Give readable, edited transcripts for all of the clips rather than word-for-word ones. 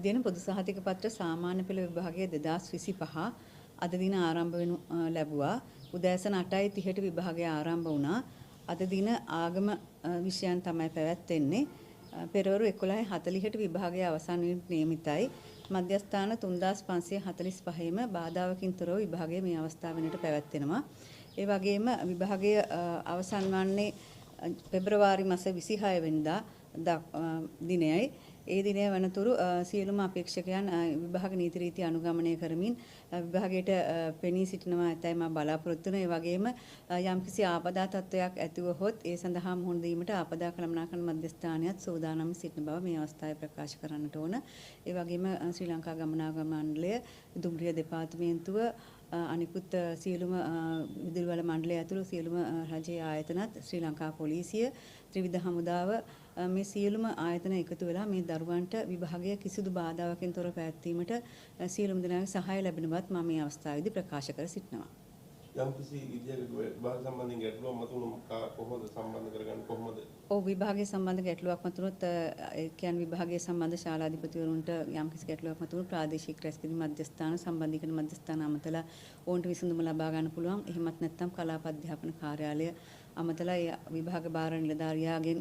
දින පොදු සහතික පත්‍ර සාමාන්‍ය පෙළ විභාගය 2025 අද දින ආරම්භ වෙනු ලැබුවා. උදෑසන 8:30ට විභාගය ආරම්භ වුණා. අද දින ආගම විෂයන් තමයි පැවැත්වෙන්නේ. පෙරවරු 11:40ට විභාගය අවසන් වීමට නියමිතයි. මධ්‍යස්ථාන 3545ෙම බාධාවකින් තොරව විභාගය මේ අවස්ථාව වෙනට පැවැත්වෙනවා. ඒ වගේම විභාගය අවසන් වන්නේ පෙබරවාරි මාස 26 වෙනිදා දිනයයි. ඒ දිනය වනතුරු සියලුම අපේක්ෂකයන් විභාග නීති රීති අනුගමනය කරමින් විභාගයට පෙනී සිටිනවා ඇතැයි මා බලාපොරොත්තු වෙනවා. ඒ වගේම යම්කිසි ආපදා තත්වයක් ඇතිවහොත් ඒ සඳහා මුහුණ දීමට ආපදා කළමනාකරණ මධ්‍යස්ථානයත් සූදානම්ව සිටින බව මේ අවස්ථාවේ ප්‍රකාශ කරන්නට ඕන. ඒ වගේම ශ්‍රී ලංකා ගමනාගමන මණ්ඩලය, දුම්රිය දෙපාර්තමේන්තුව, අනිකුත් සියලුම විදුලි බල මණ්ඩලය ඇතුළු සියලුම රජයේ ආයතනත්, ශ්‍රී ලංකා පොලිසිය, ත්‍රිවිධ හමුදාව මේ සියලුම ආයතන එකතු වෙලා මේ දරුවන්ට විභාගය කිසිදු බාධාවකින් තොරව පැවැත්වීමට සියලුම දෙනාගේ සහාය ලැබෙන බවත් මම මේ අවස්ථාවේදී ප්‍රකාශ කර සිටිනවා. යම්කිසි විදියක විභාග සම්බන්ධයෙන් ගැටලුවක් මතුවුණොත් කොහොමද සම්බන්ධ කරගන්නේ කොහොමද? ඔව්, විභාගය සම්බන්ධ ගැටලුවක් මතුවුණොත්, ඒ කියන්නේ විභාගය සම්බන්ධ ශාලාධිපතිවරුන්ට යම්කිසි ගැටලුවක් මතුවුණොත් ප්‍රාදේශීක රැස්කිරීම මධ්‍යස්ථාන, සම්බන්ධීකරණ මධ්‍යස්ථාන අමතලා ඔවුන්ට විසඳුම ලබා ගන්න පුළුවන්. එහෙමත් නැත්නම් කලාප අධ්‍යාපන කාර්යාලය අමතලා ඒ විභාග භාර නිලධාරියාගෙන්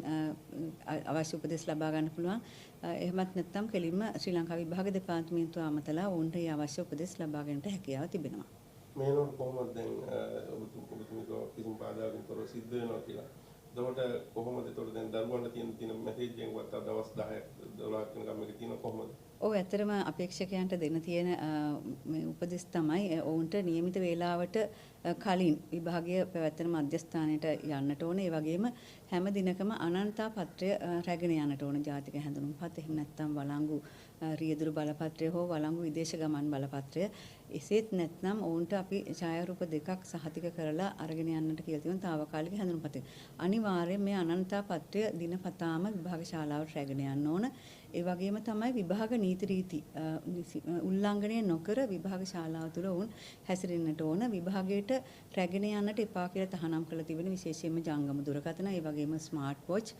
අවශ්‍ය උපදෙස් ලබා ගන්න පුළුවන්. එහෙමත් නැත්නම් කෙලින්ම ශ්‍රී ලංකා විභාග දෙපාර්තමේන්තුව අමතලා ඔවුන්ට ඒ අවශ්‍ය උපදෙස් ලබා ගැනීමට හැකියාව තිබෙනවා. මේ වෙනකොට කොහොමද දැන් ඔබතුමී කිසිම බාධාවකින් තොරව සිද්ධ වෙනවා කියලා. එතකොට කොහොමද එතකොට දැන් දරුවන්ට තියෙන මැසේජ් එකක් තව දවස් 10ක් 12ක් වෙනකම් මේක තියෙනවා කොහොමද? ඔව්, ඇත්තටම අපේක්ෂකයන්ට දෙන්න තියෙන මේ උපදෙස් තමයි ඔවුන්ට නියමිත වේලාවට කලින් විභාගය පැවැත්වෙන මධ්‍යස්ථානයට යන්නට ඕනේ. ඒ වගේම හැම දිනකම අනන්තා පත්‍රය රැගෙන යන්නට ඕන. ජාතික හැඳුනුම්පත්, එහෙම නැත්නම් වළංගු රියදුරු බලපත්‍රය හෝ වළංගු විදේශ ගමන් බලපත්‍රය. එසේත් නැත්නම් ඔවුන්ට අපි ඡායාරූප දෙකක් සහතික කරලා අරගෙන යන්නට කියලා තියෙනවා තාවකාලික හැඳුනුම්පත්‍රය. අනිවාර්යයෙන් මේ අනන්තා පත්‍රය දිනපතාම විභාග ශාලාවට රැගෙන යන්න ඕන. ඒ වගේම තමයි විභාග නීති රීති උල්ලංඝනය නොකර විභාග ශාලාව තුළ ඔවුන් හැසිරෙන්නට ඕන. විභාගයට රැගෙන යන්නට එපා කියලා තහනම් කරලා තිබෙන විශේෂයෙන්ම ජංගම දුරකථන, ඒ වගේම ස්මාර්ට් වොච්,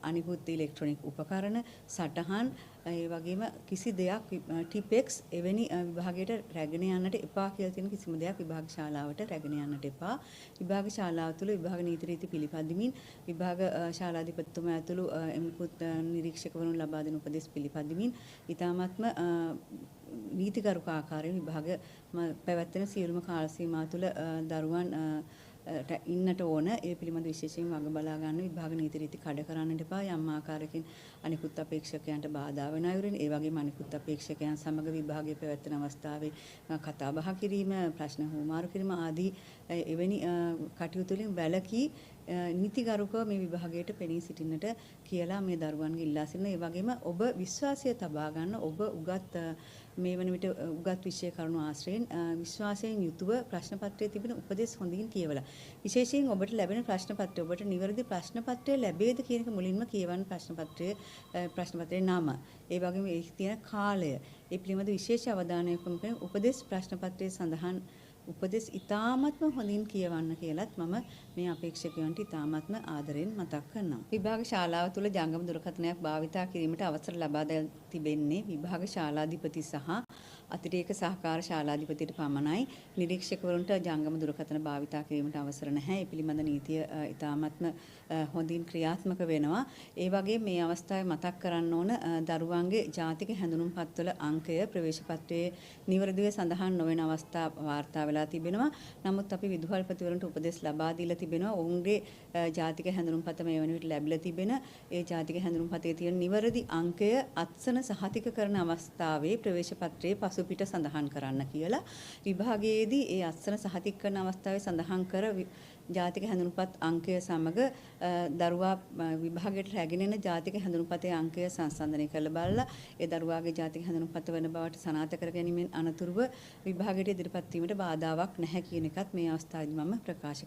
අනිකුත් ඉලෙක්ට්‍රොනික උපකරණ, සටහන්, ඒ වගේම කිසි දෙයක් ටිපෙක්ස් එවැනි විභාගයට රැගෙන යන්නට එපා කියලා තියෙන කිසිම දෙයක් විභාග ශාලාවට රැගෙන යන්නට එපා. විභාග ශාලාව තුළ විභාග නීති රීති පිළිපදිමින් විභාග ශාලාධිපතිතුමා ඇතුළු එමුකුත් නිරීක්ෂකවරුන් ලබා දෙන උපදෙස් පිළිපදිමින් ඉතාමත්ම නීතිගරුක ආකාරයෙන් විභාග පැවැත්වෙන සියලුම කාල සීමා තුළ දරුවන් ඉන්නට ඕන. ඒ පිළිබඳ විශේෂයෙන් වග බලා ගන්න විභාග නීති රීති කඩ කරන්නට එපා. යම් ආකාරයකින් අනිකුත් අපේක්ෂකයන්ට බාධා වෙන අයුරින්, ඒ වගේම අනිකුත් අපේක්ෂකයන් සමග විභාගය පැවැත්වෙන අවස්ථාවේ කතා බහ කිරීම, ප්‍රශ්න හුවමාරු කිරීම ආදී එවැනි කටයුතු වලින් වැළකී නීතිගරුකව මේ විභාගයට පෙනී සිටින්නට කියලා මේ දරුවන්ගේ ඉල්ලා සිටිනවා. ඒ වගේම ඔබ විශ්වාසය තබා ගන්න, ඔබ උගත් මේ වන විට උගත් විෂය කරුණු ආශ්‍රයෙන් විශ්වාසයෙන් යුතුව ප්‍රශ්න පත්‍රයේ තිබෙන උපදෙස් හොඳින් කියවලා, විශේෂයෙන් ඔබට ලැබෙන ප්‍රශ්න පත්‍රය ඔබට නිවැරදි ප්‍රශ්න පත්‍රය ලැබේද කියන එක මුලින්ම කියවන්න. ප්‍රශ්න පත්‍රයේ නම, ඒ වගේම ඒකේ තියෙන කාලය, ඒ පිළිබඳ විශේෂ අවධානයක් යොමු කරන උපදෙස් ප්‍රශ්න පත්‍රයේ සඳහන් උපදෙස් ඉතාමත්ම හොඳින් කියවන්න කියලත් මම මේ අපේක්ෂකයන්ට ඉතාමත්ම ආදරෙන් මතක් කරනවා. විභාග ශාලාව තුළ ජංගම දුරකථනයක් භාවිතා කිරීමට අවසර ලබා තිබෙන්නේ විභාග ශාලාධිපති සහ අතිරේක සහකාර ශාලාධිපතිට පමණයි. නිරීක්ෂකවරුන්ට ජංගම දුරකථන භාවිතා කිරීමට අවසර නැහැ. ඒ පිළිබඳ නීතිය ඉතාමත්ම හොඳින් ක්‍රියාත්මක වෙනවා. ඒ වගේම මේ අවස්ථාවේ මතක් කරන්න ඕන දරුවන්ගේ ජාතික හැඳුනුම්පත්වල අංකය ප්‍රවේශ පත්‍රයේ නිවැරදිව සඳහන් නොවන අවස්ථා වාර්තා වෙලා තිබෙනවා. නමුත් අපි විදුහල්පතිවරුන්ට උපදෙස් ලබා දීලා තිබෙනවා. ඔවුන්ගේ ජාතික හැඳුනුම්පත මේ වන විට ලැබිලා තිබෙන ඒ ජාතික හැඳුනුම්පතේ තියෙන නිවැරදි අංකය අත්සන සහතික කරන අවස්ථාවේ ප්‍රවේශ පත්‍රයේ පසුපිට සඳහන් කරන්න කියලා. විභාගයේදී ඒ අත්සන සහතික කරන අවස්ථාවේ සඳහන් කර ජාතික හැඳුනුම්පත් අංකය සමග දරුවා විභාගයට රැගෙන එන ජාතික හැඳුනුම්පතේ අංකය සංසන්දනය කරලා බලලා ඒ දරුවාගේ ජාතික හැඳුනුම්පත වන බවට සනාථ කර ගැනීමෙන් අනතුරුව විභාගයට ඉදිරිපත් වීමට බාධාවක් නැහැ කියන එකත් මේ අවස්ථාවේදී මම ප්‍රකාශ